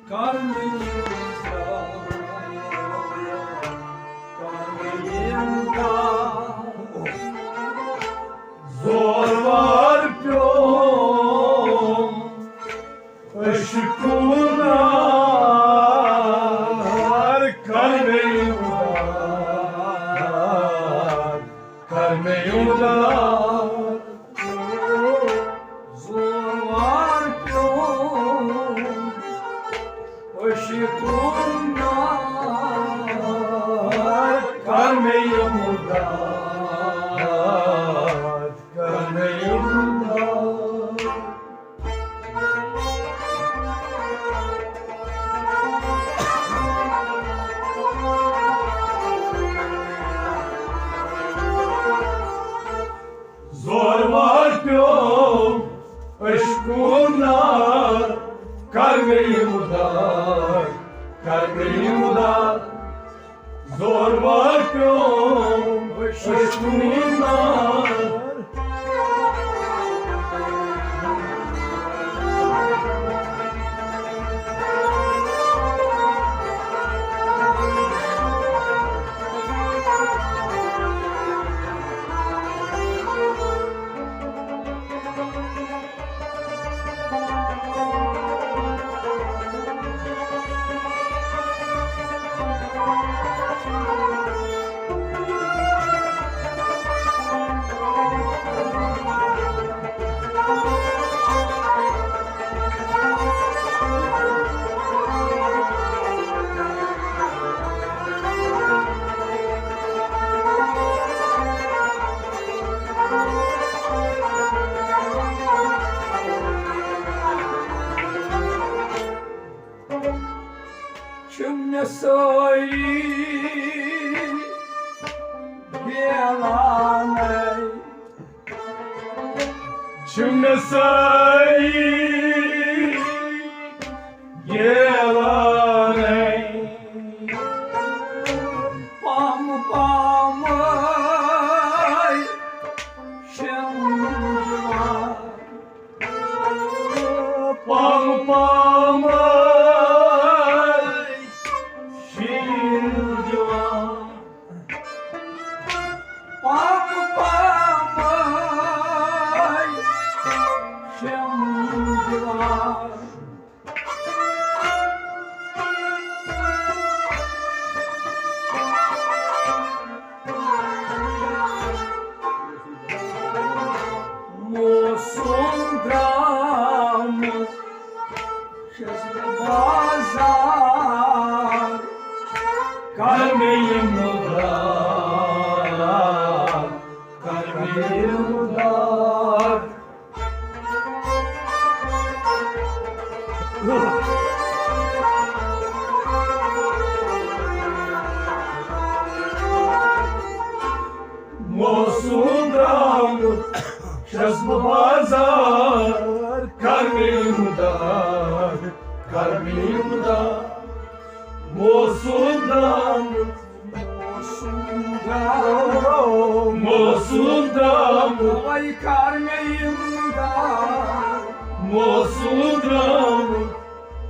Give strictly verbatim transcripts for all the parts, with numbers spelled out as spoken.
کر مےٚ یِم دار، کر مےٚ یِم دار۔ زور وار پیوم عشقو نار، کر مےٚ یِم دار، کر مےٚ یِم دار۔ زور وار پیوم عشقو نار، کر مےٚ یِم دار، کر مےٚ یِم دار۔ زور وار پیوم عشقو نار، کر مےٚ یِم دار، کر مےٚ یِم دار۔ زور وار پیوم عشقو نار۔ چھِ مےٚ سٲری گیلانَے، چھِ مےٚ سٲری گیلانَے۔ پم پمے چھِم دِوان، پم پمے چھِم دِوان۔ پم پمے چھِم دِوان۔ موسم درٛامُت چھَس بہٕ بازار، کر مےٚ یِم دار، کر مےٚ یِم دار۔ موسم درٛامُت چھَس بہٕ بازار، کر مےٚ یِم دار، کر مےٚ یِم دار۔ موسم درٛامُت، موسم درٛامُت، موسم درٛامُت۔ وَے کر مےٚ یِم دار۔ موسم درٛامُت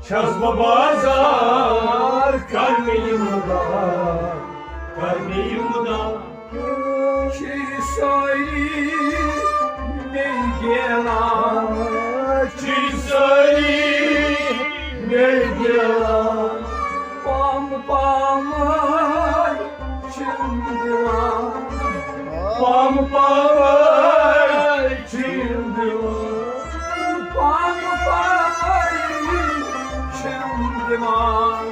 چھَس بہٕ بازار، کر مےٚ یِم دار، کر مےٚ یِم دار۔ چھِ سٲری مے گیلان، چھِ سٲری مے گیلان۔ پم پمے چھِم دِوان، پم پمے چھِم دِوان۔ پم پمے چھِم دِوان۔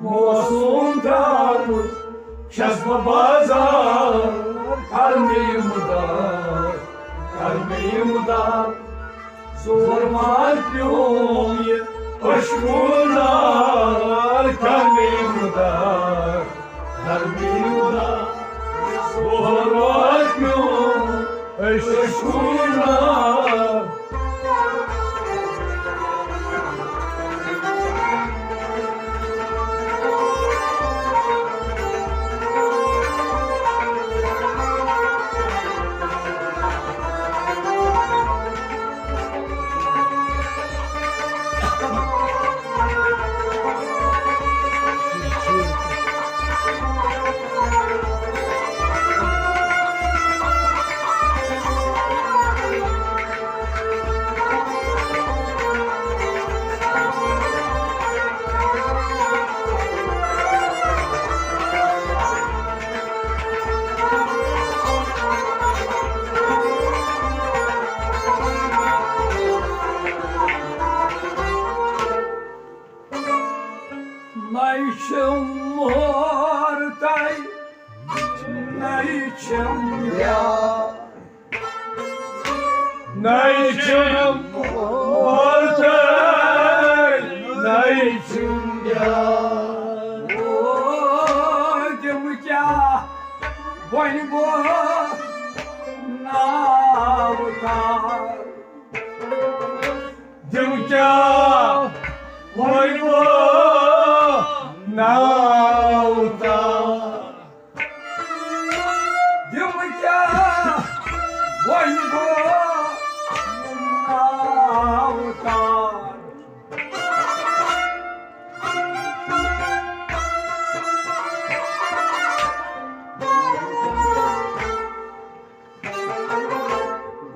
موسم درٛامُت چھَس بہٕ بازار، کر مےٚ یِم دار، کر مےٚ یِم دار۔ زور وار پیوم یہِ عشقو نار، کر مےٚ یِم دار، کر مےٚ یِم دار۔ زور وار پیوم عشقو نار۔ نَے چھُم مول تہٕ نَے چھُم بیٛاکھ۔ او، تِم کیٛاہ وۄنۍ بہٕ ناو تار؟ تِم کیٛاہ وۄنۍ بہٕ ناو تار؟ تِم کیٛاہ وۄنۍ بہٕ ناو تار؟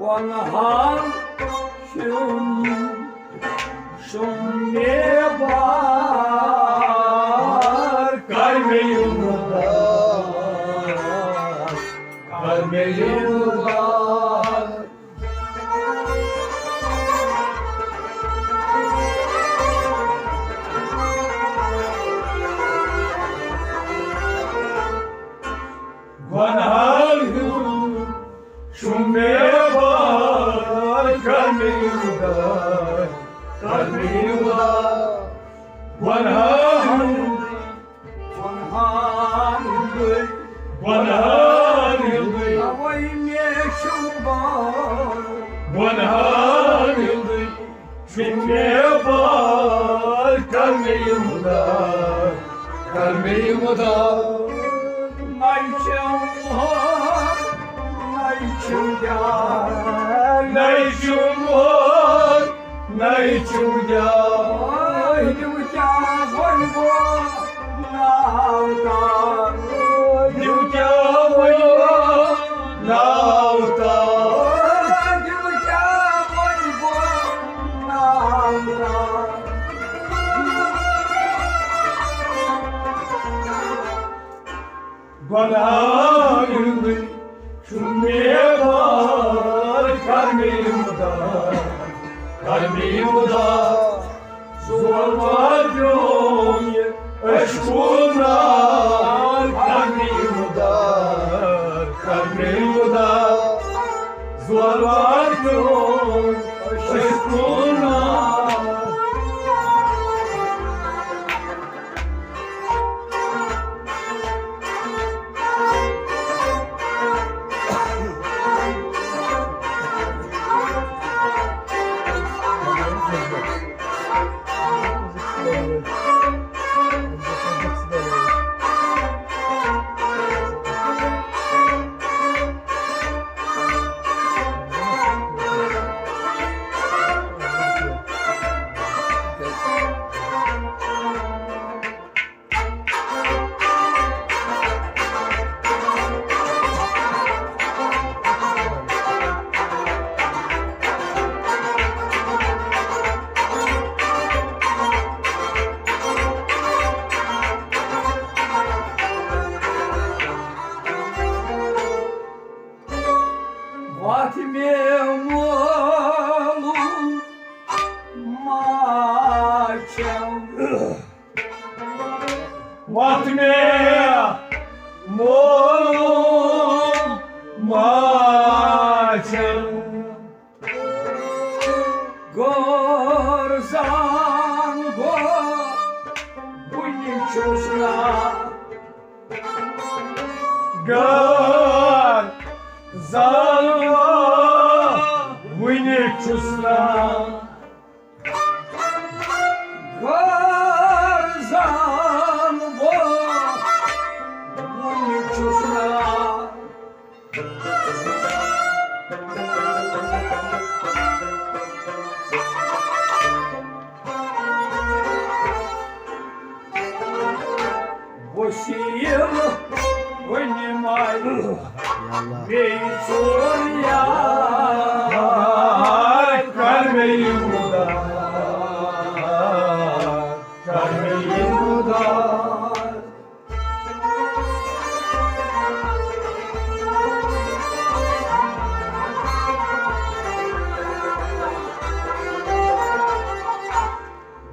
گۄنہَن ہُنٛد چھُم مےٚ بار، کر مےٚ یہِ مُدار، کر مےٚ یہِ مُدار۔ گۄنہَن ہُنٛد چھُم مےٚ بار، کر مےٚ یہِ مُدار، کر مےٚ یہِ مُدار۔ گۄنہَن ہُنٛد، گۄنہَن ہُنٛدُے، گۄنہَن ہُنٛدُے۔ اَوَے مےٚ چھُم بار۔ گۄنہَن ہُنٛدُے۔ چھُم مےٚ بار، کر مےٚ یہِ مُدار، کر مےٚ یہِ مُدار۔ نَے چھُم مول، نَے چھُم یار۔ نَے چھُم مول، نَے چھُم یار۔ تِم کیٛاہ وۄنۍ بہٕ ناو تار؟ تِم کیٛاہ وۄنۍ بہٕ ناو تار؟ تِم کیٛاہ وۄنۍ بہٕ ناو تار؟ گۄنہَن ہُنٛدُے چھُم مےٚ بار، کر مےٚ یہِ مُدار، کر مےٚ یہِ مُدار۔ زور وار پیوٚو یہِ عشقُک نار، کر مےٚ یہِ مُدار، کر مےٚ یہِ مُدار۔ زور وار پیوٚو عشقُک نار۔ وَتھ مےٚ مولوٗم ماچھَم۔ وَتھ مےٚ مولوٗم ماچھَم۔ غٲر زان بہٕ وُنہِ چھُس نا۔ غٲر زان بہٕ وُنہِ چھُس نا۔ غٲر زان بہٕ وُنہِ چھُس نا۔ وسیٖل وُنہِ مَے بیٚیہِ ژوٗر یار، کر مےٚ یہِ مُدار، کر مےٚ یہِ مُدار۔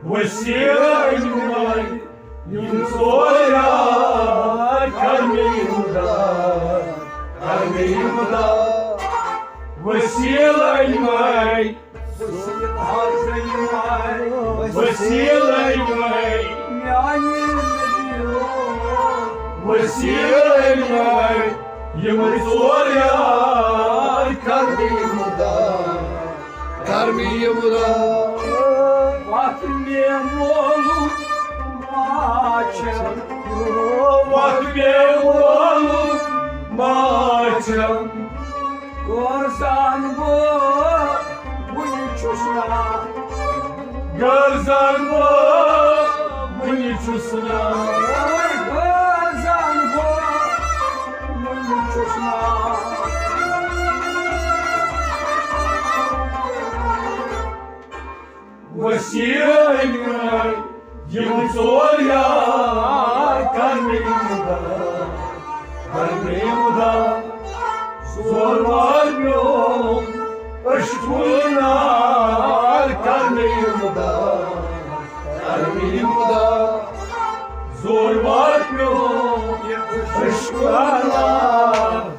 وسیٖلہٕ یِمَے یِم ژور یار، کر مےٚ یہِ مُدار، کر مےٚ یہِ مُدار۔ وسیٖلہٕ وسیلے مے، وسیلے مے، میانہِ نبی وسیلے مے، یِم ژور یار کر مے مدد، کر مے مدد۔ وقت مے مولود ما چھم، وقت مے مولود ما چھم، گرزان بہٕ وُنہِ چھُس نا۔ گرزان بہٕ وُنہِ چھُس نا۔ گرزان بہٕ وُنہِ چھُس نا۔ وسیلے مے، یِم ژور یار کر مے مدد، کر مے مدد۔ ژور وار پیوم عشقُک نار، کر مے مدد، کر مے مدد۔ ژور وار پیوم عشقُک نار۔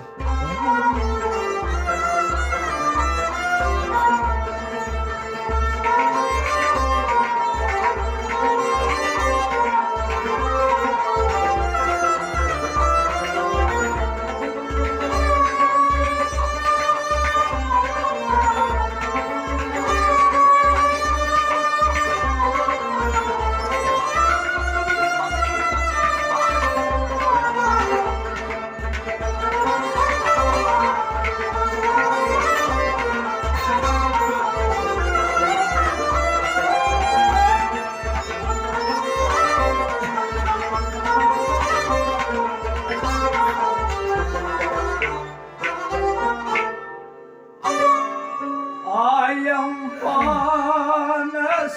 آیم پانس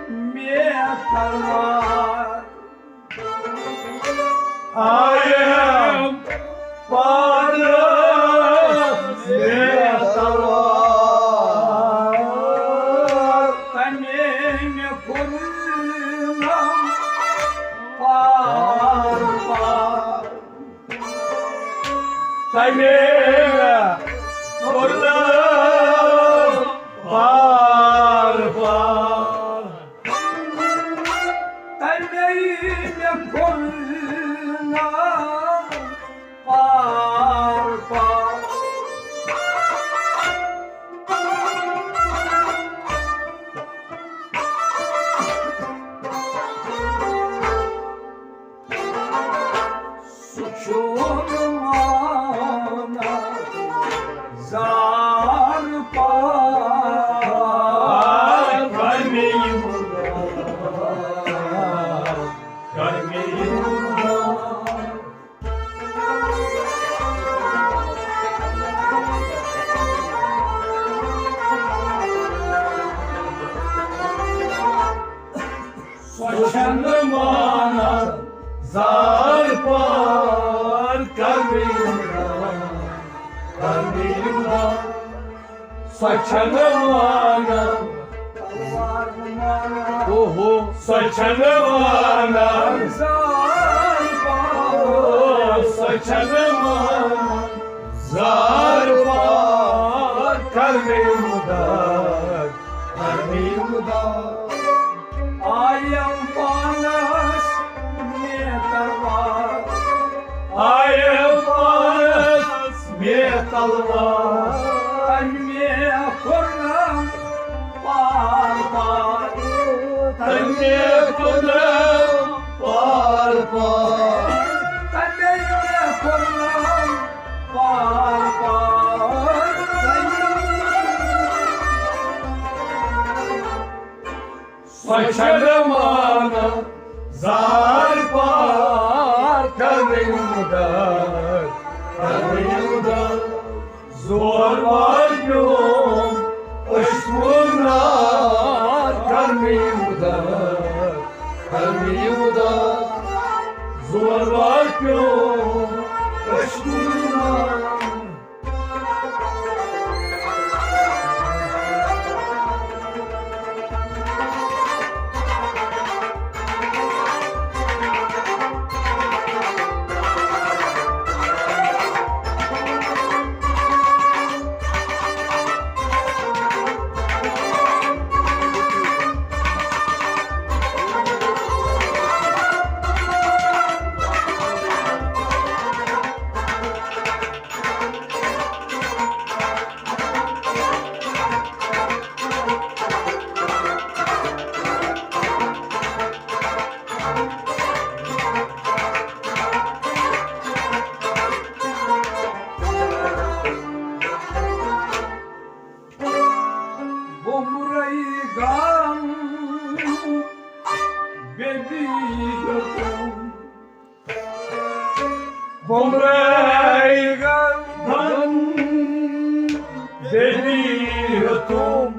مے تلوار۔ آیم پانس مے تلوار۔ تمے مے کوٚرنم پار پار۔ تمے مے کوٚرنم پار پار۔ تمے مے کوٚرنم پار پار۔ سُہ چھُنہٕ مانان زار پار۔ کر مے یہِ مُراد، کر مے یہِ مُراد۔ سۄ چھنہٕ مانان زار پار، کر مے یہِ مُراد، کر مے یہِ مُراد۔ سۄ چھنہٕ مانان۔ اوہو۔ سۄ چھنہٕ مانان۔ سۄ چھنہٕ مانان۔ زار پار، کر مے مدد، کر مے مدد۔ آیم پانس مے تلوار۔ آیم پانس مے تلوار۔ تمے مے کوٚرنم پار پار۔ تمے مے کوٚرنم پار پار۔ تمے مے کوٚرنم پار پار۔ سۄ چھنہٕ مانان زار پار، کر مے مدد، کر مے مدد۔ زور وار پیوم عشقُک نار، کر مے مدد، کر مے مدد۔ زور وار پیوم عشقُک نار۔ گۄمرٲے گَن بیٚنی ہیوٚتُم،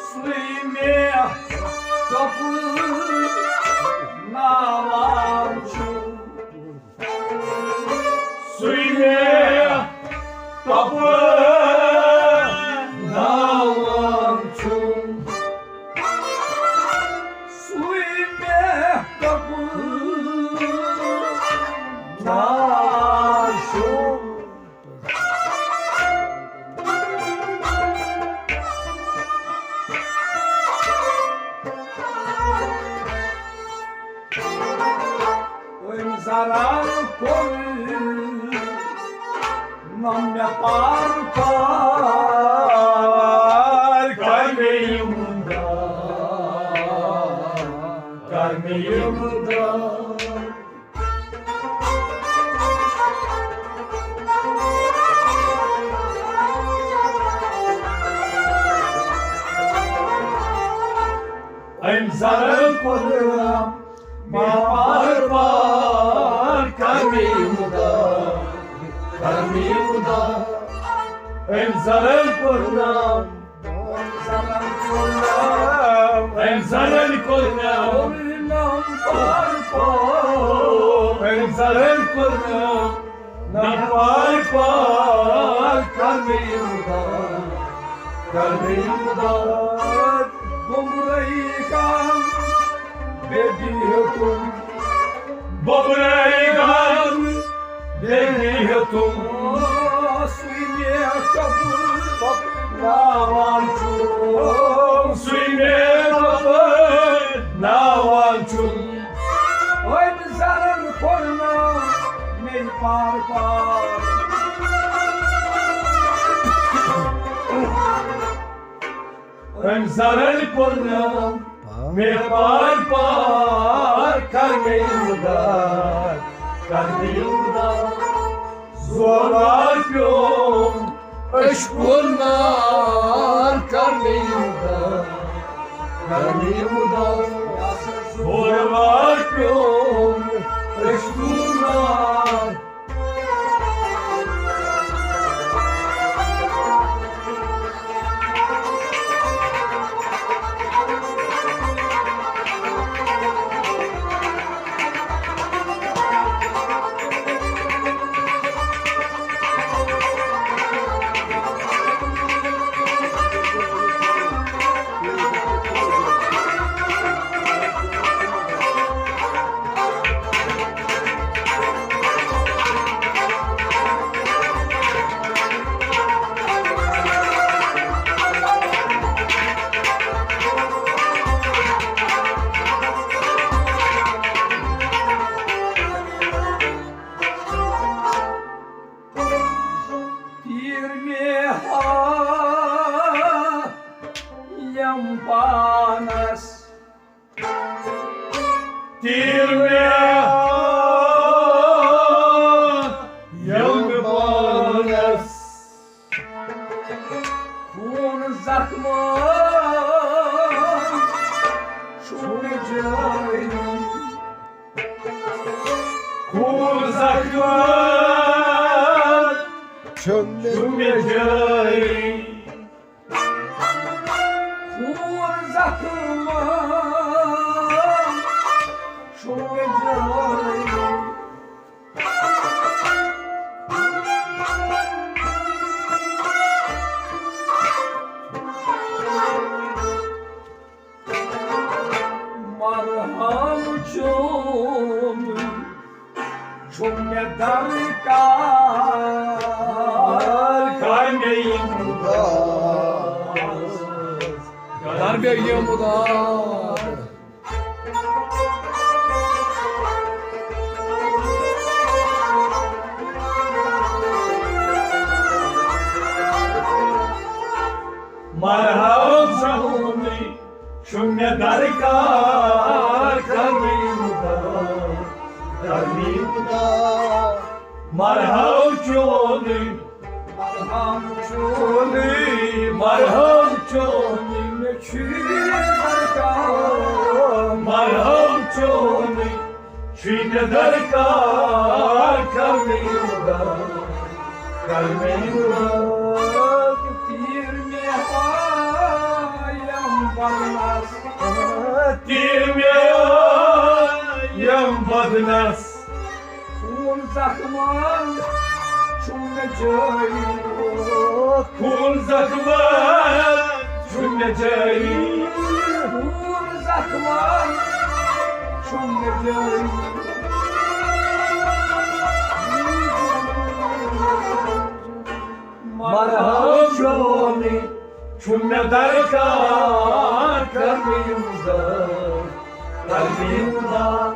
سُے مےٚ ٹۄپہٕ ناوان چھُ۔ سُے مےٚ ٹۄپہٕ ناوان چھُ۔ سُے مےٚ ٹۄپہٕ ناوان چھُ۔ أمۍ زرن کوٚر نہ مےٚ پار پار، کر مےٚ اِمداد، کر مےٚ اِمداد۔ أمۍ زرن کوٚر مےٚ پار پار، کر مےٚ اِمداد، کر مےٚ اِمداد۔ أمۍ زرن کوٚر مےٚ أمۍ زرن کوٚر مےٚ پار پار، أمۍ زرن کوٚر مےٚ نہ پار پار، کر مےٚ اِمداد، کر مےٚ اِمداد۔ گۄمرٲے گَن بیٚنی ہیوٚتُم، گۄمرٲے گَن بیٚنی ہیوٚتُم۔ سُے مےٚ ٹۄپہٕ ناوان چھُ، سُے مےٚ ٹۄپہٕ ناوان چھُ۔ أمۍ زرن کوٚر نہ مےٚ پار پار۔ أمۍ زرن کوٚر نہٕ مےٚ پار پار، کر مےٚ اِمداد، کر مےٚ اِمداد۔ زورٕ وار پیوٚم عشقُن نار، کر مےٚ اِمداد، کر مےٚ اِمداد۔ زورٕ وار پیوٚم عشقُن نار۔ تیٖر مےٚ ہا یِم پانس، تیٖر مےٚ ہا یِم پانس۔ خوٗن زخمہٕ چھُنہٕ جٲری۔ خوٗن زخمہٕ چھُنہٕ جٲری۔ خوٗن زخمہٕ چھُنہٕ جٲری۔ مرہم چون چھُ مےٚ درکار، کر مےٚ یِم دار، کر مےٚ یِم دار۔ مرہم سہونٕے چھُ مےٚ درکار، کر مےٚ یِم دار، کر مےٚ یِم دار۔ مرہم چونٕے، مرہم چونٕے، مرہم چونٕے، مےٚ چھُ یہِ درکار۔ مرہم چونٕے، چھُے مےٚ درکار، کر مےٚ یہِ مدد، کر مےٚ یہِ مدد۔ تیٖر مےٚ ہایم بدنس۔ تیٖر مےٚ ہایم بدنس۔ خوٗن زخمن چھُم نہٕ جٲری۔ خوٗن زخمن چھُم نہٕ جٲری۔ خوٗن زخمن چھُم نہٕ جٲری۔ مرہم چون چھُ مےٚ درکار، کر مےٚ یہِ مدد، کر مےٚ یہِ مدد۔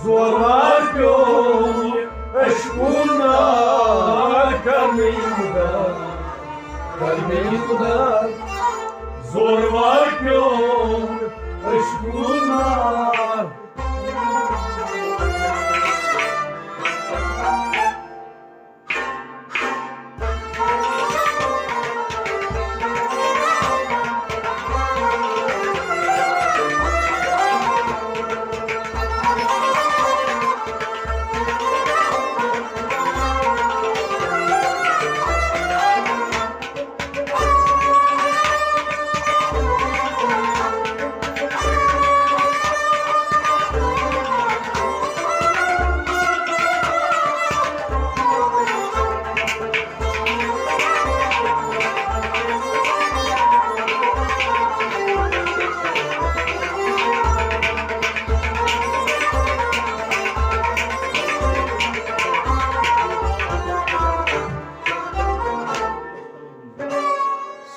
زورٕ وار پیوٚو عشقُن نار، کر مےٚ یہِ مدد، کر مےٚ یہِ مدد۔ زورٕ وار پیوٚو عشقُن نار۔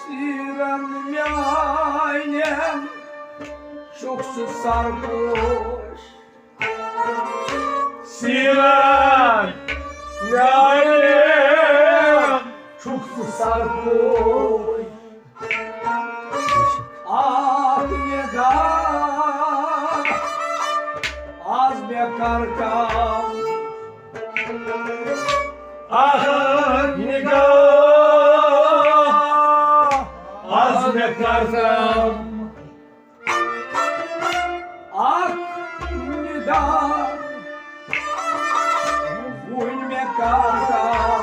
سیرن میانٮ۪ن چھُکھ ژٕ سرپوش۔ سیرن میانٮ۪ن چھُکھ ژٕ سرپوش۔ اکھ نگاہ از مےٚ کر کم۔ اکھ نگاہ از مےٚ کر کم۔ اکھ نگاہ وُنہِ مےٚ کر کم۔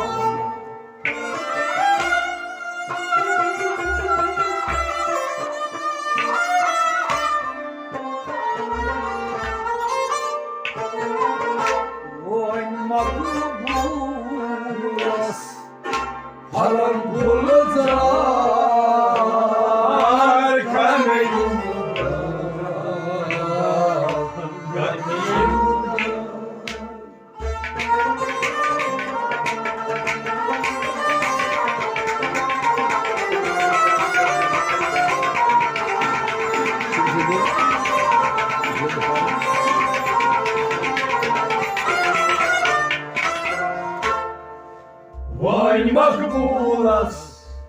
وۄنۍ مقبوٗلس پھلن گُلزار کر مےٚ یِم۔ وۄنۍ مقبوٗلس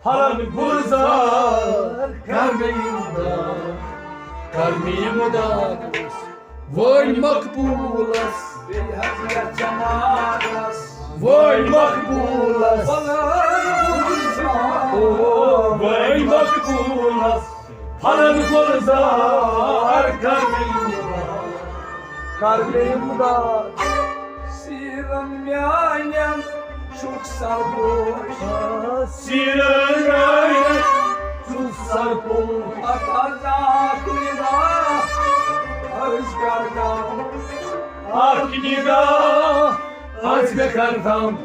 پھلن گُلزار کر مےٚ یِم دار، کر مےٚ یِم دار۔ وۄنۍ مقبوٗلس، بیٚیہِ حضرت جمالس۔ وۄنۍ مقبوٗلس، پھلن گُلزار۔ وۄنۍ مقبوٗلس، پھلن گُلزار کر مےٚ یِم دار، کر مےٚ یِم دار۔ سیرن میانٮ۪ن چھُکھ سرپوش۔ سیرن میانٮ۪ن چھُکھ سرپوش۔ اتھ حظ اکھ نگاہ أسۍ کر کم۔ اکھ نگاہ أسۍ کر کم۔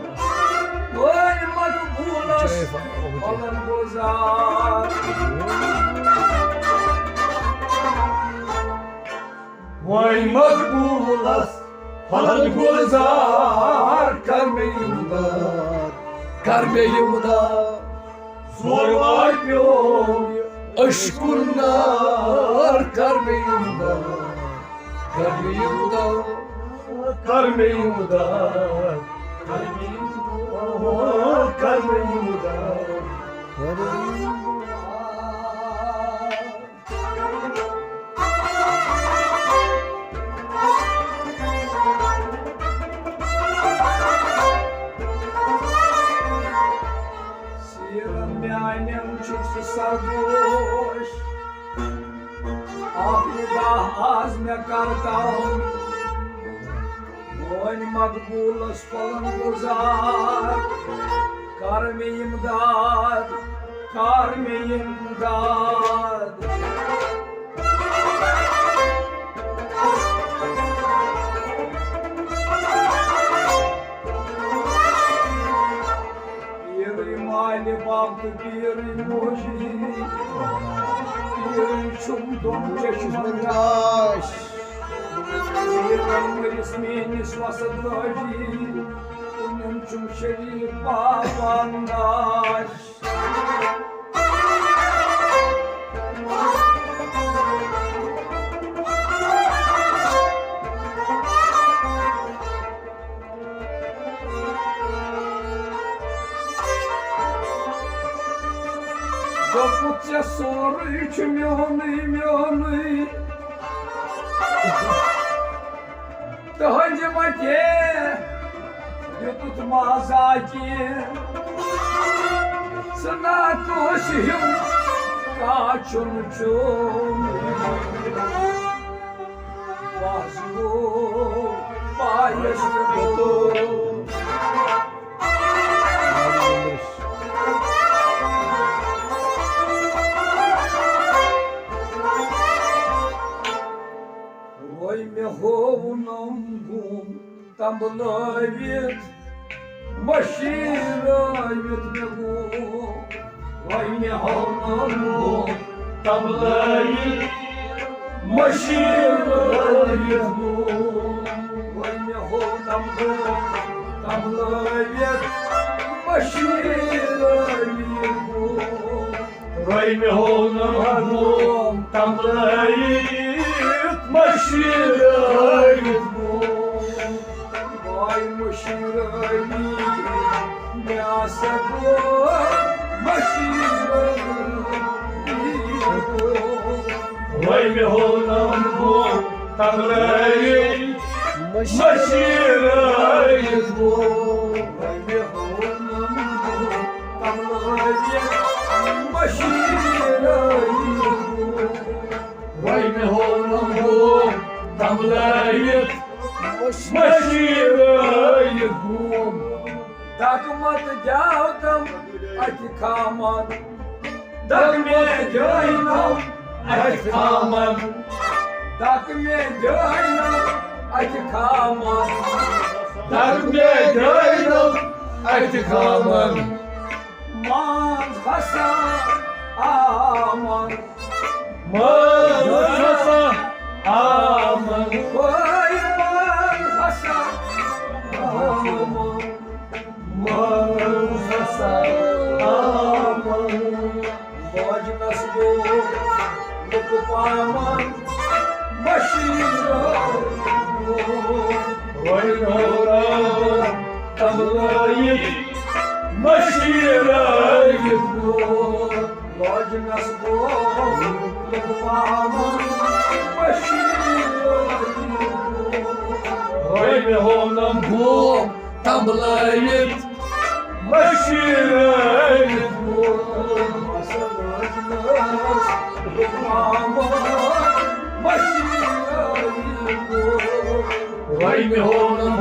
وۄنۍ مقبوٗلس پھلن گُلزار۔ وۄنۍ مقبوٗلس پھلن گُلزار کر مےٚ یِم دار، کر مےٚ یِم دار۔ زورٕ وار پیوٚو عشقُن نار کر مےٚ یِم دار، کر مےٚ یِم دار، کر مےٚ یِم دار، کر مےٚ یِم دار، کر مےٚ یِم دار۔ سیرن میانٮ۪ن چھُکھ ژٕ سرپوش۔ اکھ نگاہ از مےٚ کر تام۔ وۄنۍ مقبوٗلس پلن گُزار، کر مےٚ امداد، کر مےٚ امداد۔ پیرٕے مالہِ باب تہٕ پیرٕے موجی، پیرٕے چھُم دۄن چشمن گاش۔ پیرن مٔرِس میٲنِس وسط لٲجی، کُنٮ۪ن چھُم شریٖف بابا ناش۔ دوٚپُکھ، "ژےٚ سورُے چھُ میونُے، میونُے۔ تُہنٛدِ متے دیُتُتھ مازا کینٛہہ، ژٕ نا کٲنٛسہِ ہیوٚن کانٛہہ چھُنہٕ چون۔" پاس گوٚو، پایس گوٚو۔ وۄنۍ مےٚ ہوونم گوٚم تنبلٲوِتھ، مٔشیٖرٲوِتھ مےٚ گوٚو۔ وۄنۍ مےٚ ہوونم گوٚم تنبلٲوِتھ، مٔشیٖرٲوِتھ گوٚو۔ وۄنۍ مےٚ ہوونم گوٚم تنبلٲوِتھ، مٔشیٖرٲوِتھ گوٚو۔ وۄنۍ مےٚ ہوونم گوٚم تنبلٲوِتھ، مٔشیٖرٲوِتھ گوٚو۔ وۄنۍ مٔشیٖرٲوِتھ مےٚ ہسا گوٚو، مٔشیٖرٲوِتھ گوٚو۔ وۄنۍ مےٚ ہوونم گوٚم تنبلٲوِتھ، مٔشیٖرٲوِتھ گوٚو۔ وۄنۍ مےٚ ہوونم گوٚم تنبلٲوِتھ، مٔشیٖرٲوِتھ گوٚو۔ وۄنۍ مےٚ ہوونم گوٚم تنبلٲوِتھ، مٔشیٖرٲوِتھ گوٚم۔ دَکہٕ مَتہٕ دیٛاو تَم اَتھِ خامَن، دَکہٕ مےٚ دیٛاینَم اَتھِ خامَن، دَکہٕ مےٚ دیٛاینَم اَتھِ خامَن، دَکہٕ مےٚ دیٛاینَم اَتھِ خامَن۔ منٛز ہسا آمَن۔ منٛز ہسا آمَن۔ وٲے منٛز ہسا آمَن۔ منٛز ہسا آمَن۔ لوجنس گوٚو لُکہٕ پامن مٔشیٖرٲوِتھ گوٚو۔ وۄنۍ ہوونم تنبلٲوِتھ، مٔشیٖرٲوِتھ گوٚو۔ لوجنس گوٚو لُکہٕ پامن مٔشیٖرٲوِتھ گوٚو۔ وۄنۍ ہوونم گوٚو تنبلٲوِتھ، مٔشیٖرٲوِتھ گوٚو۔ وۄنۍ ہوونم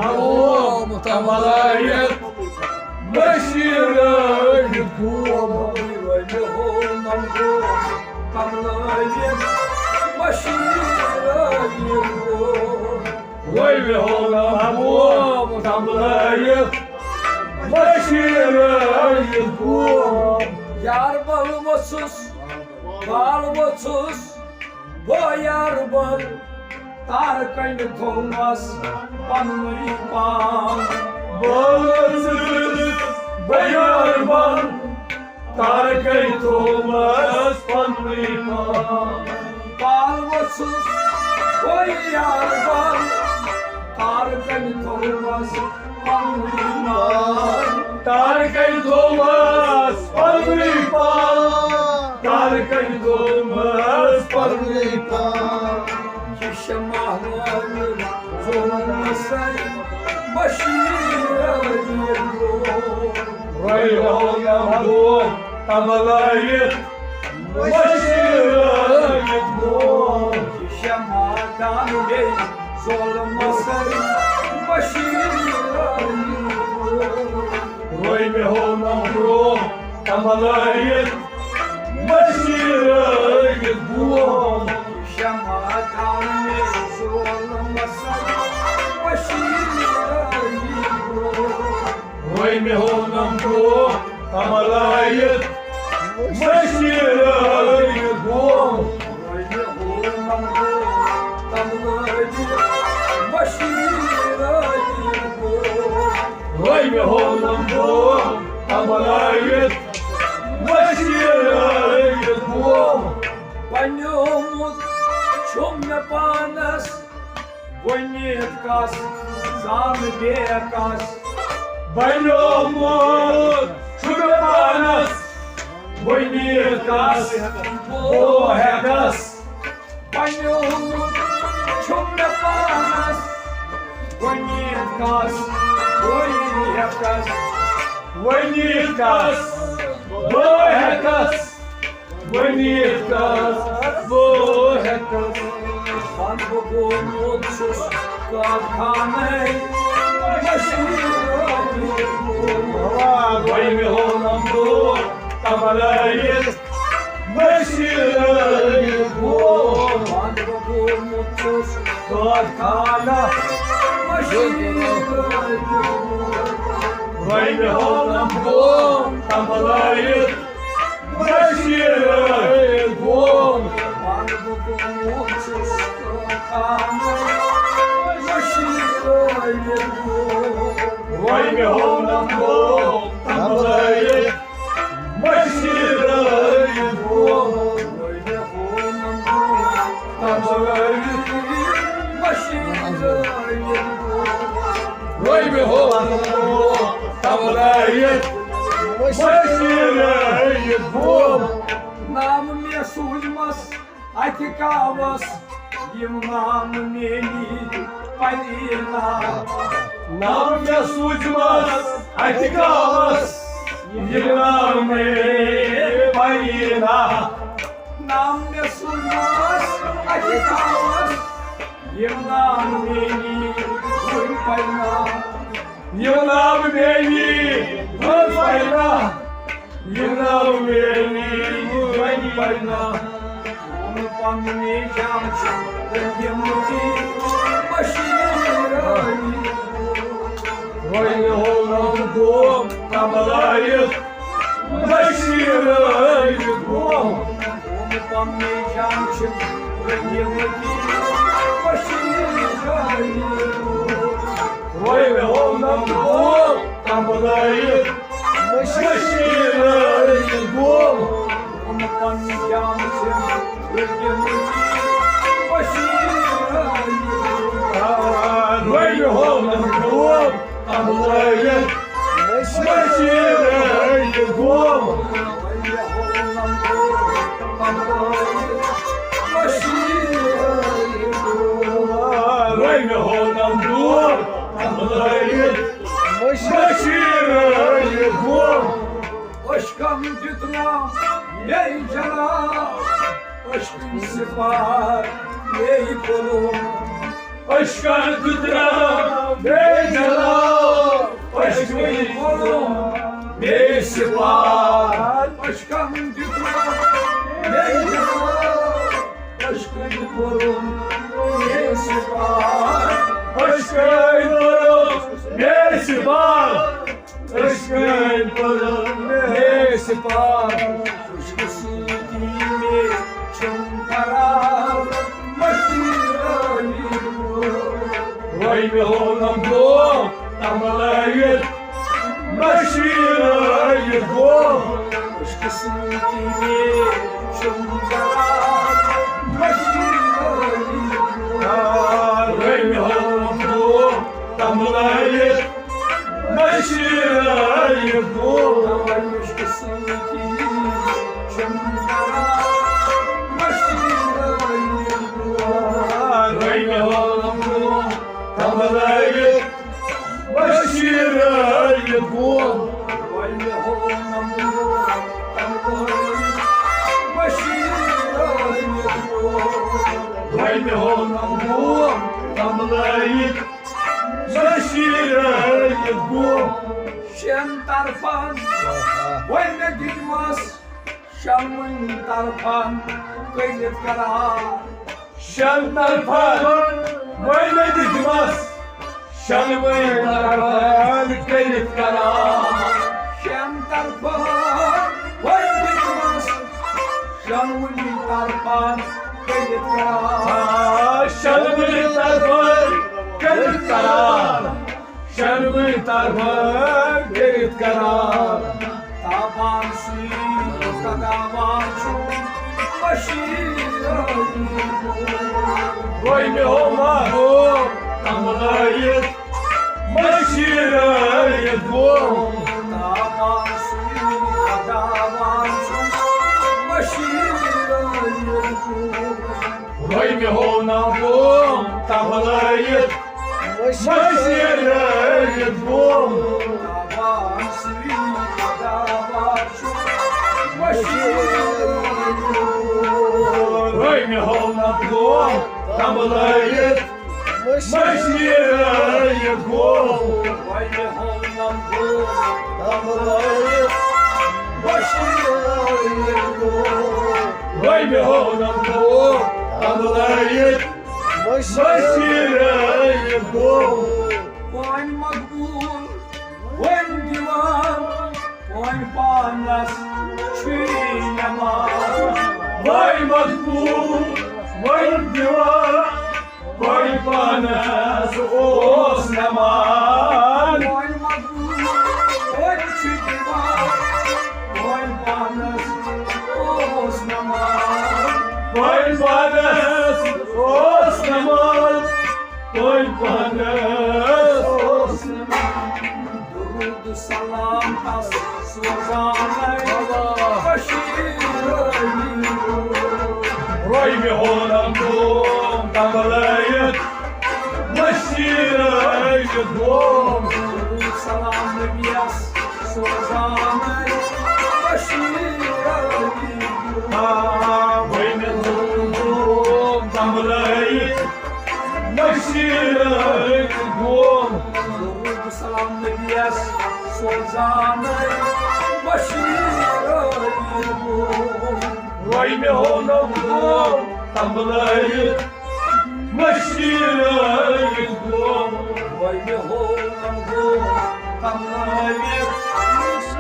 گوٚو تنبلٲوِتھ، مٔشیٖرٲوِتھ گوٚو۔ وۄنۍ مےٚ ہوونم گوٚو تنبلٲوِتھ، مٔشیٖرٲوِتھ گوٚو۔ یاربل ووٚژھُس، بال ووٚژھُس، بہٕ یاربل، تارٕ کنہِ تھومس پننُے پان۔ بال ووٚژھُس، بہٕ یاربل، تارکن تھومس پننُے پان۔ پال ووٚژھُس بہٕ یاربل، تارکن تھومس پننُے پان۔ تارکن تھومس پننُے پان۔ تارکن تھومس پننُے پان۔ یہِ شمع وٲلۍ ظُلمہٕ سۭتۍ مٔشیٖرٲوِتھ گوٚو۔ رۄیہِ رونم گوٚو تنبلٲوِتھ، مٔشیٖرٲوِتھ گوٚو۔ یہِ شمع دان بیٚیہِ ظُلمہٕ سۭتۍ روے مےٚ ہونم برونٛہہ تمبلٲیِتھ، مٔشیٖرٲیِتھ بوم۔ شمع تھاونہِ ظُلمس مٔشیٖرٲیِتھ بوم۔ روے مےٚ ہونم برونٛہہ تمبلٲیِتھ، مٔشیٖرٲیِتھ بوم۔ روے مےٚ ہونم برونٛہہ تمبلٲیِتھ، مٔشیٖرٲیِتھ بوم۔ بنیومُت چھُم مےٚ پانس ؤنِتھ کس، زانہٕ بے کس۔ بنیومُت چھُ مےٚ پانس ؤنِتھ کس، بہٕ ہٮ۪کس۔ بنیومُت چھُم مےٚ پانس ؤنِتھ کس، بہٕ ہٮ۪کس۔ ؤنِتھ کس، بہٕ ہٮ۪کس۔ ؤنِتھ کس، بہٕ ہٮ۪کس۔ بند گوٚمُت چھُس کارخانَے مٔشیٖرٲیِتھ بوم۔ وۄنۍ مےٚ ہونم برونٛہہ تمبلٲیِتھ، مٔشیٖرٲیِتھ بوم۔ بند گوٚمُت چھُس کارخانہٕ مٔشیٖرٲیِتھ بوم۔ وۄنۍ مےٚ ہونم برونٛہہ تمبلٲیِتھ، مٔشیٖرٲیِتھ بوم۔ وۄنۍ مےٚ ہونم برونٛہہ تمبلٲیِتھ، مٔشیٖرٲیِتھ بوم۔ روے مےٚ ہونم برونٛہہ تمبلٲیِتھ، مٔشیٖرٲیِتھ بوم۔ نام مےٚ سوٗزمَس اَتہِ کاوَس، یِم نام میٛٲنی پَرِ نا۔ نام مےٚ سوٗزمَس اَتہِ کاوَس، یِم نام میٛٲنی پَرِ نا۔ نام مےٚ سوٗزمَس اَتہِ کاوَس، یِم نام میٛٲنی وٕنۍ پَرِ نا۔ یِم نام میٛٲنی وٕنۍ پَرِ نا۔ یِم نام میٛٲنی وٕنۍ پَرِ نا۔ ووٚن پننہِ جان چھِ رٔنٛگۍ مٕتۍ مٔشیٖرٲیِتھ۔ وۄنۍ ہونم گوم تمبلٲیِتھ، مٔشیٖرٲیِتھ گوم۔ ووٚن پننہِ جان چھِ رٔنٛگۍ مٕتۍ مٔشیٖرٲیِتھ۔ وۄنۍ ہونم گوم تمبلٲیِتھ، مٔشیٖرٲیِتھ گوم۔ ووٚن پننہِ جان چھِ رٔنٛگۍ مٕتۍ مٔشیٖرٲیِتھ۔ وۄنۍ ہونم گوم تمبلٲیِتھ، مٔشیٖرٲیِتھ گوم۔ وۄنۍ ہونم گوم تمبلٲیِتھ، مٔشیٖرٲیِتھ گوم۔ عشقن دیُت نام مے جلال، عشقٕے سپار مے پھوٚلُم۔ عشقن دیُت نام مے جلال، عشقٕے پھوٚلُم مے سپار۔ عشقن دیُت نام مے جلال، عشقٕے پھوٚلُم مے سپار۔ عشقٕے پھوٚلُم مے سپار۔ عشقٕے پھوٚلُم مے سپار۔ عشقہٕ سۭتی مے چھُم قرار مٔشیٖرٲیِتھ۔ وۄنۍ مےٚ ہونم گوم تمبلٲیِتھ، مٔشیٖرٲیِتھ گوم۔ عشقہٕ سۭتی مے چھُم قرار مٔشیٖرٲیِتھ۔ وۄنۍ مےٚ ہونم گوم تمبلٲیِتھ، مٔشیٖرٲیِتھ گوم۔ عشقہٕ سۭتی چھُم قرار مٔشیٖرٲیِتھ گوم۔ وۄنۍ مےٚ ہونم گوم تمبلٲیِتھ، مٔشیٖرٲیِتھ گوم۔ وۄنۍ مےٚ ہونم گوم تمبلٲیِتھ، مٔشیٖرٲیِتھ گوم۔ وۄنۍ مےٚ ہونم گوم تمبلٲیِتھ، شیرٲیِتھ گوٚو۔ شٮ۪ن طرفن وۄنۍ مےٚ دِتمَس، شٮ۪نوٕنۍ طرفن کٔرِتھ قرار۔ شٮ۪ن طرفن وۄنۍ مےٚ دِتمَس، شٮ۪نوٕنۍ طرفن کٔرِتھ قرار۔ شٮ۪ن طرفن وۄنۍ دِتمَس، شٮ۪نوٕنۍ طرفن کٔرِتھ قرار۔ آ، شٮ۪نوٕنۍ طرفن کٔرِتھ قرار۔ شٮ۪نوٕنۍ طرفن کٔرِتھ قرار۔ تابان سُے خۄداوند چھُ بشیٖر۔ وۄنۍ مےٚ ہوو ما ہوو تملٲیِتھ، بشیٖر ٲیِتھ گوٚو۔ تابان سُے خۄداوند چھُ بشیٖر ٲیِتھ گوٚو۔ وۄنۍ مےٚ ہوو نا ہوو تملٲیِتھ، بشیٖر ٲیِتھ گوٚو۔ تابان سُے خۄداوند چھُ بشیٖر ٲیِتھ گوٚو۔ وۄنۍ مےٚ ہوو نا ہوو تملٲیِتھ، بشیٖر ٲیِتھ گوٚو۔ وۄنۍ مےٚ ہوو نا ہوو تملٲیِتھ، بشیٖر ٲیِتھ گوٚو۔ وۄنۍ مےٚ ہوو نا ہوو تملٲیِتھ، بشیٖر ٲیِتھ گوٚو۔ وۄنۍ مقبوٗل، وۄنۍ دِوان، وۄنۍ پانس چھُے نٮ۪ماز۔ وۄنۍ مقبوٗل، وۄنۍ دِوان، وۄنۍ پانس اوس نٮ۪ماز۔ وۄنۍ مقبوٗل، وۄنۍ چھُ دِوان، وۄنۍ پانس اوس نٮ۪ماز۔ وۄنۍ پانس اوس نٮ۪ماز۔ وۄنۍ پانس اوس نٮ۪ماز۔ درود سلام تس سوزان بشیٖر۔ روی مےٚ ہونم دوم تملٲیِتھ، بشیٖر ٲیِتھ گوم۔ درود سلام نبیس سوزان بشیٖر۔ آ، وۄنۍ مےٚ ہونم دوم تملٲیِتھ، بشیٖر ٲیِتھ گوم۔ درود سلام نبیس سوزان بشیٖر ٲیِتھ گوم۔ روی مےٚ ہونم دوم تملٲیِتھ، بشیٖر ٲیِتھ گوم۔ وۄنۍ مےٚ ہونم گوم تملٲیِتھ،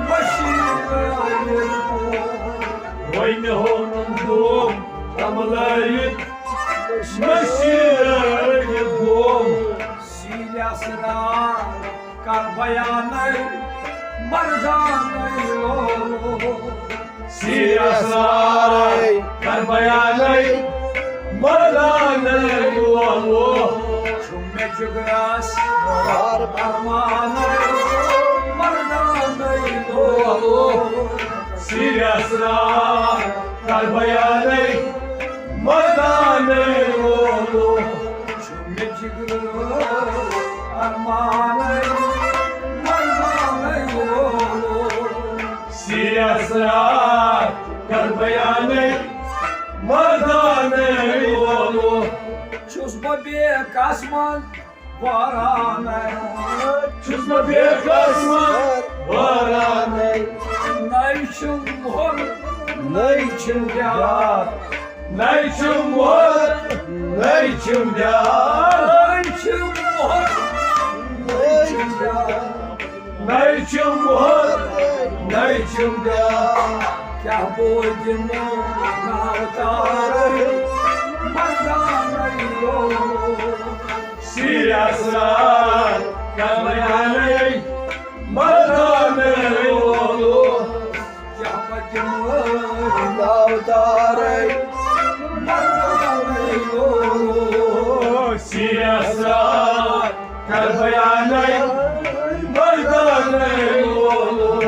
بشیٖر ٲیِتھ گوم۔ وۄنۍ مےٚ ہونم گوم تملٲیِتھ، بشیٖر ٲیِتھ گوم۔ سیٖرۍ اسرار کر بیانَے مردانَے لولو۔ سیٖرۍ اسرار کر بیانَے مردانَے لولو۔ چھُم مےٚ جِگرَس ارمانَے مردانَے لولو۔ سیٖرۍ اسرار کر بیانَے مردانَے لولو۔ چھُم مےٚ جِگرَس ارمانَے مردانَے لولو۔ سیٖرۍ اسرار کر بیانَے مردانَے لولو۔ چھُس بہٕ بے قسمت وارانَے۔ چھُس بہٕ بے قسمت وارانَے۔ نَے چھُم مۄہر، نَے چھُم پیار۔ نَے چھُم مۄہر، نَے چھُم پیار۔ نَے چھُم مۄہر، نَے چھُم پیار۔ نَے چھُم مۄہر، نَے چھُم پیار۔ کیٛاہ بہٕ دِمہٕ ناو تارَے مردانَے لولو۔ سیٖرۍ اسرار کر بیانَے مردانَے لولو۔ کیٛاہ پتہٕ ناو تارَے مردانَے لولو۔ سیٖرۍ اسرار کر بیانَے مردانَے لولو۔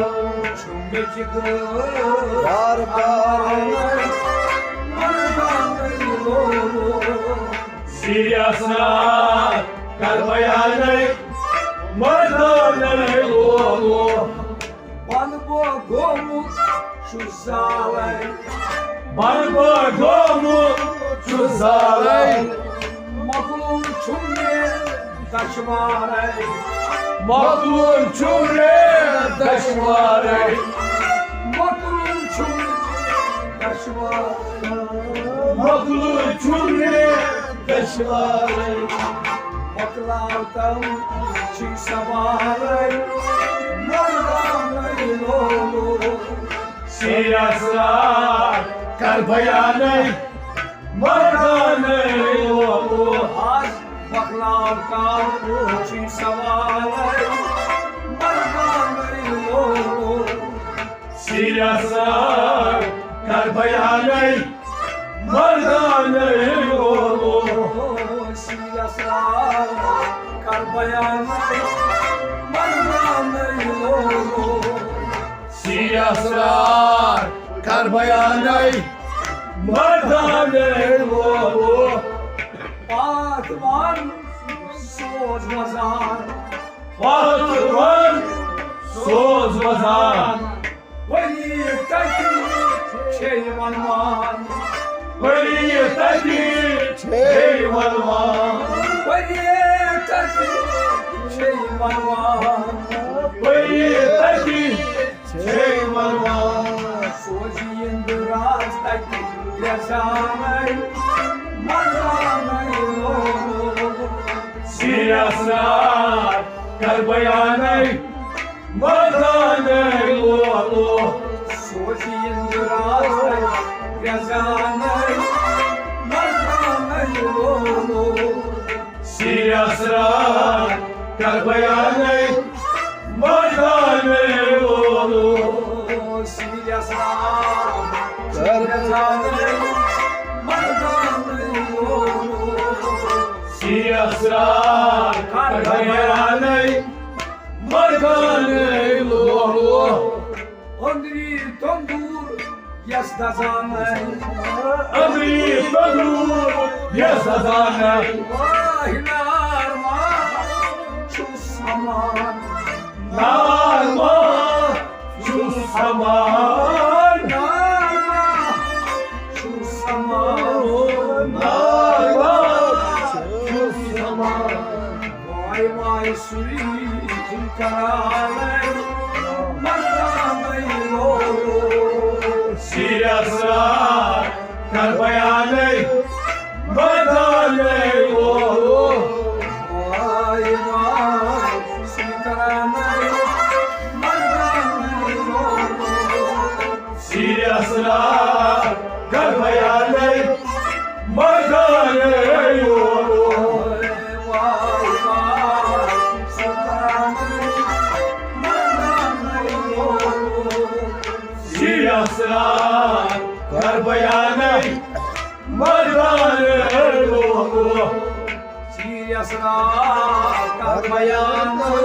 چھُم مےٚ جِگرَس ارمانَے مردانَے لولو۔ سیٖرۍ اسرار کر بیانَے مردانَے لولو۔ بنہٕ بہٕ گوٚمُت چھُس زالَے۔ بنہٕ بہٕ گوٚمُت چھُس زالَے۔ مۄکلومُت چھُم مےٚ دشوارے۔ مۄکلُن چھُم ریت دشوارے۔ مۄکلُن چھُم ریت دشوارے۔ مۄکلُن چھُم ریت دشوارے۔ مۄکلاو تم چھی سوارے۔ مردانَے لولو۔ سیرِ اسرار کر بیانَے۔ مردانَے لولو۔ آز مۄکلاو تم چھی سوارے۔ مردانَے لولو۔ سیرِ اسرار کر بیانَے۔ مردانَے لولو۔ سیرِ اسرار کر بیانَے۔ مردانَے لولو۔ سیرِ اسرار کر بیانَے۔ مردانَے لولو۔ پاتھ وَن سوز وزار۔ پاتھ وَن سوز وزار۔ ؤری تٔتی چھے ونوان۔ ؤری تٔتی چھے ونوان۔ ؤری تٔتی چھے ونوان۔ ؤری تٔتی چھے ونوان۔ سوزِ یِندٕ راز تتہِ یزانَے۔ مردانَے لولو۔ سیرِ اسرار کر بیانَے۔ مردانَے لولو۔ سوزِ یِندٕ راز تتہِ یزانَے۔ مردانَے لولو۔ سیرِ اسرار کر بیانَے۔ مردانَے لولو۔ سیرِ اسرار کر بیانَے۔ مردانَے لولو۔ سیرِ اسرار کر بیانَے۔ مردانَے لولو۔ أنٛدری تندور یس دزانَے۔ أنٛدری تندور یس دزانَے۔ واے نار ما چھُس ہمان۔ نار ما چھُس ہمان۔ نار ما چھُس ہمان۔ نار ما چھُس ہمان۔ واے واے سُے چھُم کرانَے، مردانَے لولو۔ سیرِ اسرار کر بیانَے، مردانَے لولو۔ واے واے سُے کرانَے، مردانَے لولو۔ سیرِ اسرار کر بیانَے، مردانَے لولو۔ سیرِ اسرار کر بیانَے، مردانَے لولو۔ سیرِ اسرار کر بیانَے،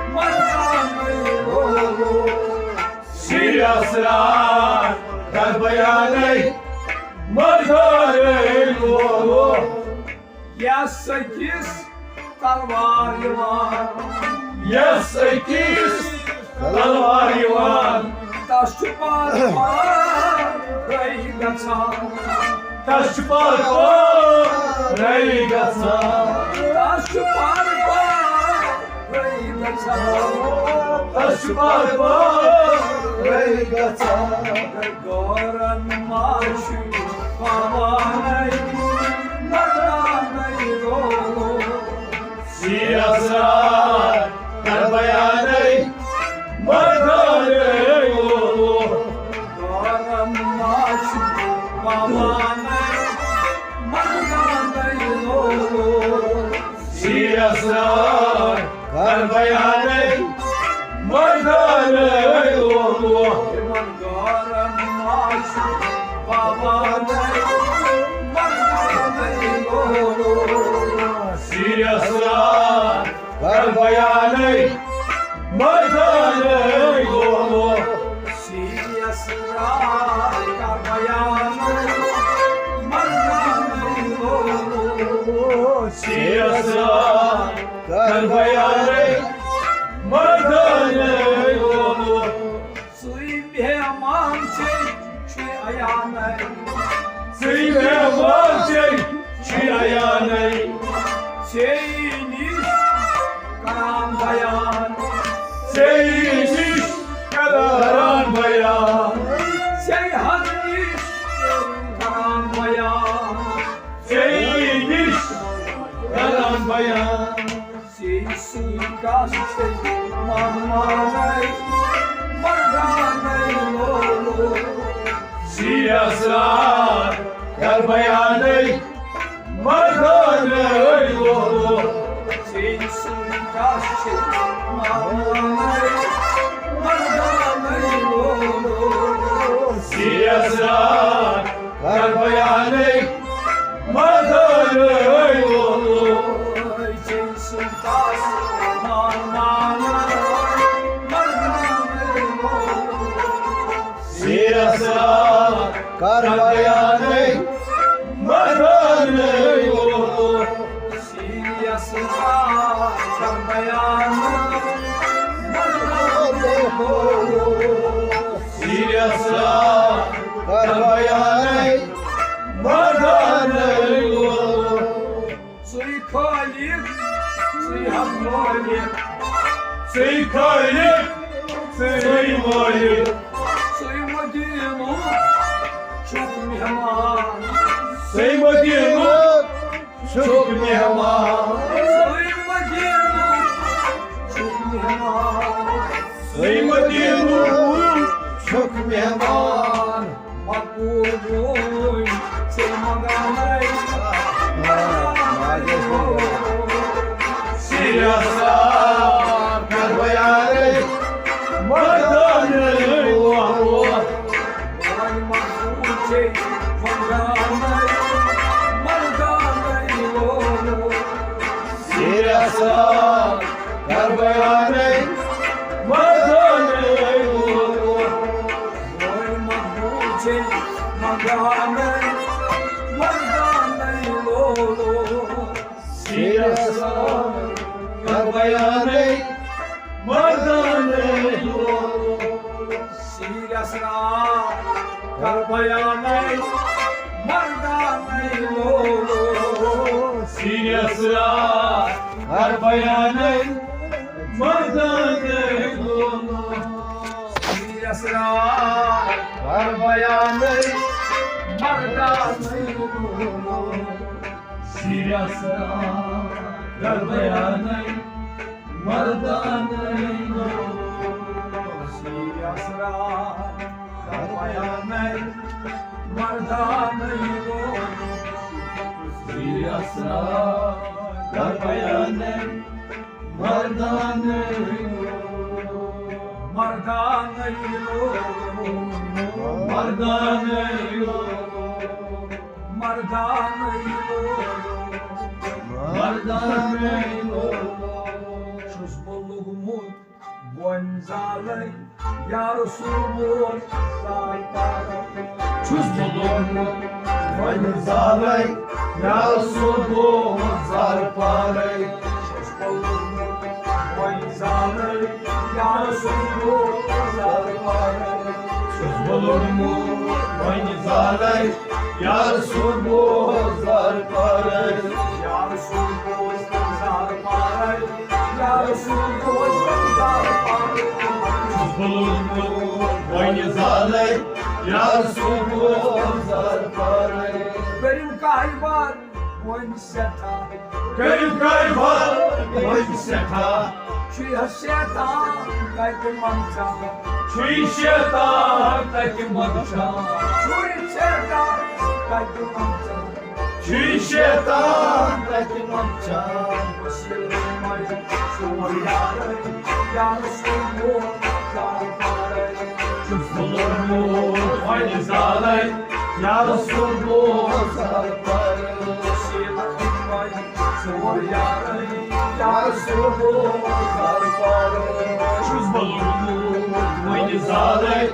مردانَے لولو۔ سیرِ اسرار کر بیانَے، مردانَے لولو۔ یس أکِس تلوار یِوان۔ یس أکِس تلوار یِوان۔ تس چھُ پار پارے گژھان۔ تس چھُ پار پارے گژھان۔ تس چھُ پار پارے گژھان۔ تس چھُ پار پارے گژھان۔ غورن ما چھُ پاوانَے، مردانَے لولو۔ سیرِ اسرار کر بیانَے، مردانَے لولو۔ غورن ما چھُ پاوانَے، مردانَے لولو۔ سیرِ اسرار کر بیانَے، مردانَے لولو۔ تِمن غورن ما چھُ پاوانَے، مردانَے لولو۔ سیرِ اسرار کر بیانَے، مردانَے لولو۔ سیرِ اسرار کر بیانَے، مردانَے لولو۔ سیرِ اسرار کر بیانَے، مردانَے لولو۔ سُے مہمان چھُے، چھُے عیانَے۔ سُے مہمان چھُے، چھُے عیانَے۔ ژے یی نہٕ بیان، ژےٚ نِش کران بیان، ژےٚ حق نِش کران بیان، ژےٚ نِش کران بیان۔ ژےٚ سۭتۍ کَس چھے مہمانَے، مردانَے لولو۔ ژےٚ اسرار کر بیانَے، مردانَے لولو۔ ژےٚ سۭتۍ کَس چھے مہمانَے، مردانَے لولو۔ ژےٚ اسرار کر بیانَے، مردانَے لولو۔ سیرس کر بیانَے، مردانَے لولو۔ سیرس کر بیانَے، مردانَے لولو۔ سیرس کر بیانَے، مردانَے لولو۔ ژٕے خٲلِق، ژٕے حق مٲلِک۔ ژٕے خٲلِق، ژٕے مٲلِک۔ ژٕے مدیٖنُک چھُکھ مہمان۔ ژٕے مدیٖنُک چھُکھ مہمان۔ ژٕے مدیٖنُک چھُکھ مہمان۔ ژٕے مدیٖنُک چھُکھ مہمان۔ مقبول گوٚوُے ژےٚ مگانے۔ سیرس کر بیانَے، مردانَے لولو۔ وۄنۍ مقبول ژےٚ مگانے، مردانَے لولو۔ سیرس کر بیانَے، مردانَے لولو۔ وۄنۍ مقبول ژےٚ مگانے، مردانَے لولو۔ سیرس کر بیانَے، مردانَے لولو۔ سیرس کر بیانَے، مردانَے لولو۔ سیرس کر بیانَے، مردانَے لولو۔ سیرس کر بیانَے، مردانَے لولو۔ سیرس کر بیانَے، مردانَے لولو۔ سیرس کر بیانَے، مردانَے لولو۔ سیرس کر بیانَے، مردانَے لولو۔ مردانَے لولو۔ مردانَے لولو۔ مردانَے لولو۔ مردانَے لولو۔ چھُس بہٕ لوٚگمُت وۄنۍ زالَے، یا رسول بوز زار پارَے۔ چھُس بہٕ لوٚگمُت وۄنۍ زالَے، یا رسول بوز زار پارَے۔ چھُس بہٕ لوٚگمُت وۄنۍ زالَے، یا رسول بوز زار پارَے۔ چھُس بہٕ لوٚگمُت وۄنۍ زالَے، یا رسول بوز زار پارَے۔ یا رسول بوز زار پارَے۔ یا رسول بوز زار پارَے۔ چھُس بہٕ لوٚگمُت وۄنۍ زالَے، یا رسول بوز زار پارَے۔ کٔرِو کاہہِ بار وۄنۍ سٮ۪ٹھاہ۔ کٔرِو کاہہِ بار وۄنۍ سٮ۪ٹھاہ۔ چھُے حظ شیطان تَتہِ منٛدچھان۔ چھُے شیطان تَتہِ منٛدچھان۔ چھُے شیطان تَتہِ منٛدچھان۔ چھُے شیطان تَتہِ منٛدچھان۔ وسیٖلہٕ مےٚ ژور یارَے، یا رسول بوز زار پارَے۔ چھُس بہٕ لوٚگمُت وۄنۍ زالَے، یا رسول بوز زار پارَے۔ وسیٖلہٕ مےٚ ژور یارَے، یا رسول بوز زار پارَے۔ چھُس بہٕ لوٚگمُت وۄنۍ زالَے،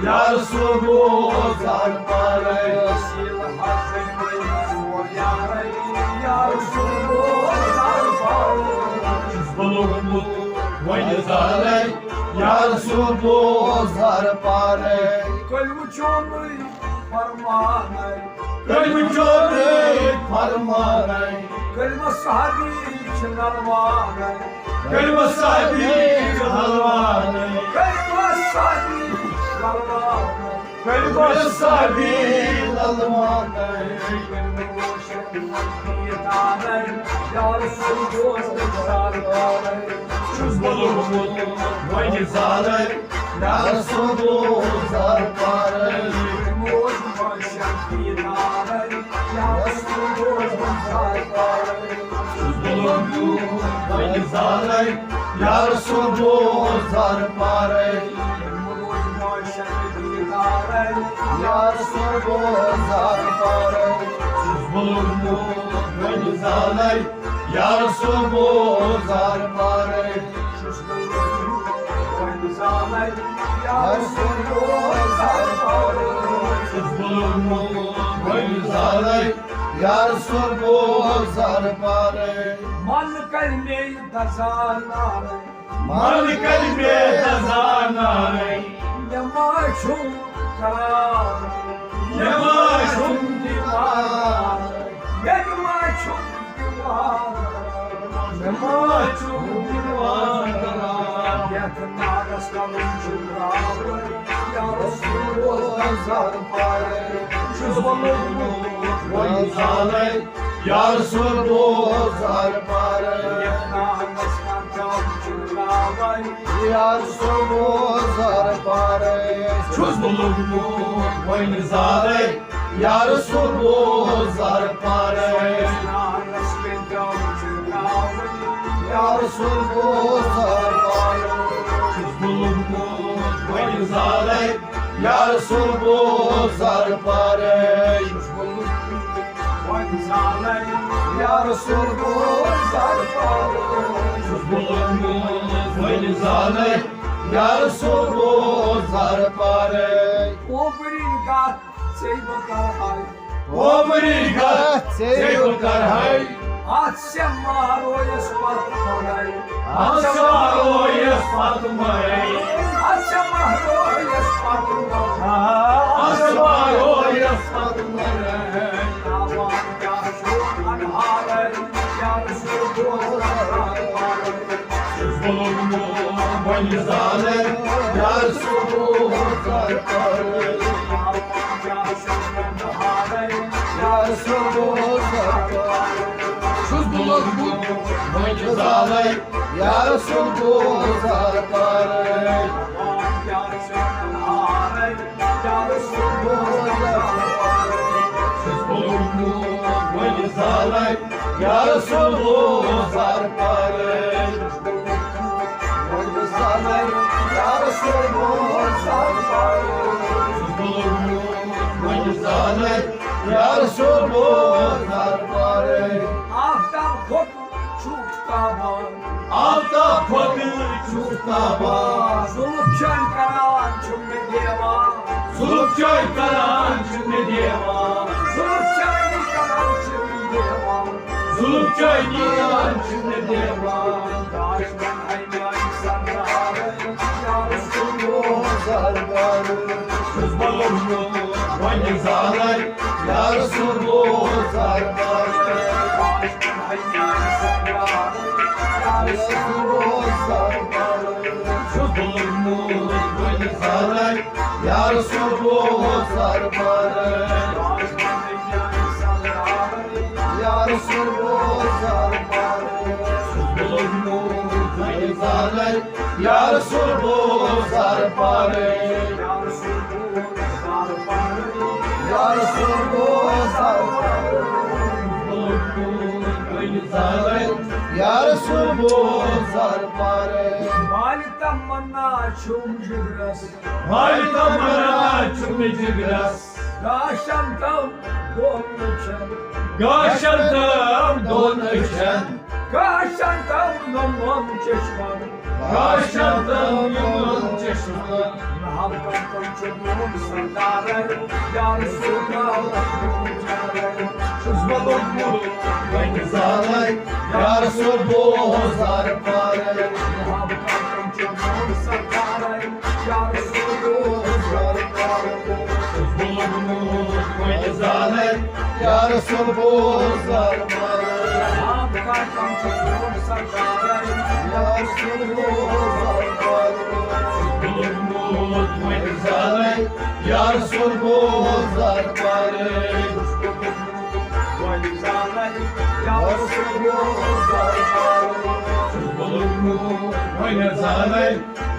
یا رسول بوز زار پارَے۔ وسیٖلہٕ حظ مےٚ ژور یارَے، یا رسول بوز زار پارَے۔ چھُس بہٕ لوٚگمُت وۄنۍ زالَے، یا رسول بوز زار پارَے۔ کلمہٕ چونُے فرمانَے۔ کلمہٕ چونُے فرمانَے۔ کلمہٕ صحابی چھِ نروانَے۔ کٔرۍوٕ صحابی للوانَے۔ کٔرۍوٕ صحابی للوانَے۔ کٔرۍوٕ صحابی للوانَے۔ یا رسول بوز سرکارے۔ چھُس بہٕ لوٚگمُت وۄنۍ زالَے۔ یا رسول بوز سرکارے۔ موج ماشا کی نارے۔ یا رسول بوز سرکارے۔ چھُس بہٕ لوٚگمُت وۄنۍ زالَے۔ یا رسول بوز سرکارے۔ موج ماشا کی نارے۔ یا رسول بوز سرکارے۔ چھُس بہٕ لوٚگمُت وۄنۍ زالَے۔ یا رسول بوز سرکارے۔ چھُس بہٕ لوٚگمُت وۄنۍ زالَے۔ یا رسول بوز سرکارے۔ چھُس بہٕ لوٚگمُت وۄنۍ زالَے۔ یا رسول بوز سرکارے۔ من کر مے دزانارے۔ من کر مے دزانارے۔ مےٚ ما چھُم قرار۔ مےٚ ما چھُم دیوار۔ مےٚ ما چھُم دیوار۔ مےٚ ما چھُم دیوار۔ یَتھ نارَس تَلُن چھُ ترٛاوُن۔ یا رسول بوز سرکارے۔ چھُس بہٕ لوٚگمُت وۄنۍ زالَے۔ یا رسول بوز سرکارے۔ یا رسول بوز سرکارے۔ چھُس بہٕ لوٚگمُت وۄنۍ زالَے۔ یا رسول بوز سرکارے۔ یا رسول بوز سرکارے۔ چھُس بہٕ لوٚگمُت وۄنۍ زالَے۔ یا رسول بوز سرکارے۔ یا رسول بوز سرکارے۔ چھُس بہٕ لوٚگمُت وۄنۍ زالَے۔ یا رسول بوز سرکارے۔ اوپری کتھ ژے بہٕ کرہاے۔ اوپری کتھ ژے بہٕ کرہاے۔ اتھ چھےٚ مہرویس پتھ مڑے۔ اتھ چھےٚ مہرویس پتھ مڑے۔ اتھ چھےٚ مہرویس پتھ مڑے۔ اتھ چھےٚ مہرویس پتھ مڑے۔ تاوان کیٛاہ چھُ انہارے، یا رسول بوز سرکارے۔ چھُس بہٕ لوٚگمُت وۄنۍ زالَے۔ یا رسول بوز سرکارے۔ یا رسول بوز سرکارے۔ چھُس بہٕ لوٚگمُت وۄنۍ زالَے۔ یا رسول بوز سرکارے۔ یا رسول بوز سرکارے۔ چھُس بہٕ لوٚگمُت وۄنۍ زالَے۔ یا رسول بوز سرکارے۔ وۄنۍ زالَے۔ یا رسول بوز سرکارے۔ چھُس بہٕ لوٚگمُت وۄنۍ زالَے۔ یا رسول بوز سرکارے۔ آفتاب کھوٚت چھُکھ تابان۔ آفتاب کھوٚت چھُکھ تابان۔ زُلُف چھٲنۍ کران چھُم نہٕ دیوان۔ زُلُف چھٲنۍ کران چھُم نہٕ دیوان۔ زُلُف چھٲنۍ کران چھُم نہٕ دیوان۔ زُلُف چھٲنۍ کران چھُم نہٕ دیوان۔ کاش وۄنۍ اَنہِ میٛانہِ سردارٕ، یا رسول بوز سرکارٕ۔ چھُس بہٕ لوٚگمُت وۄنۍ زالَے، یا رسول بوز سرکارٕ۔ کاش وۄنۍ اَنہِ میٛانہِ سردارٕ، یا رسول بوز سرکارٕ۔ چھُس بہٕ لوٚگمُت وۄنۍ زالَے، یا رسول بوز سرکارٕ۔ یا رسول بوز سرکارٕ۔ چھُس بہٕ لوٚگمُت وۄنۍ زالَے، یا رسول بوز سرکارٕ۔ یا رسول بوز سرکارٕ۔ یا رسول بوز سرکارٕ۔ والہِ تمنا چھُم جگرس۔ والہِ تمنا چھُم جگرس۔ گاشن تم دۄن أچھن۔ گاشن تم دۄن أچھن۔ گاشن تم نوٚمن چشمن۔ گاشن تم نوٚمن چشمن۔ محبتن چھُ میون سردارے، یا رسول اللہ۔ چھُس بہٕ لوٚگمُت وۄنۍ زالَے، یا رسول بوز سرکارے۔ محبتن چھُ میون سردارے، یا رسول بوز سرکارے۔ چھُس بہٕ لوٚگمُت وۄنۍ زالَے، یا رسول بوز سرکارے۔ محبتن چھُ میون سردارے، یا رسول بوزار پارے۔ یا رسول بوزار پارے۔ یا رسول بوزار پارے۔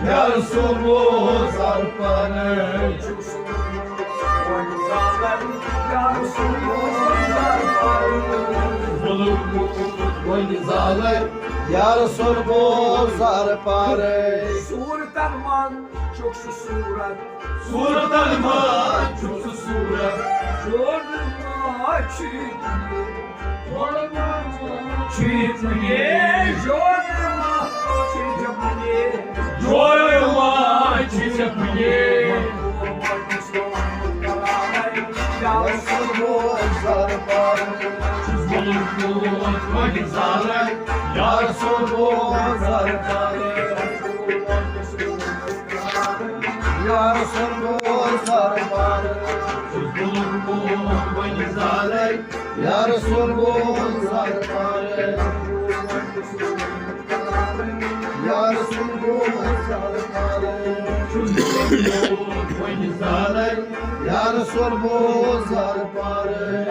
یا رسول بوزار پارے۔ یا رسول بوزار پارے۔ یا رسول بوزار پارے۔ صورتن منٛز چھُکھ سُہ صورت۔ صورتن منٛز چھُکھ سُہ صورت۔ جوڑ ما چھُ چھُے ژےٚ، جوڑ ما چھُے ژےٚ۔ جوڑ ما چھُے ژےٚ۔ یا رسول بوزار پارے۔ یا رسول بوزار پارے۔ یا رسول بوزار پارے۔ یا رسول بوزار پارے۔ یا رسول بوزار پارے۔ یا رسول بوزار پارے۔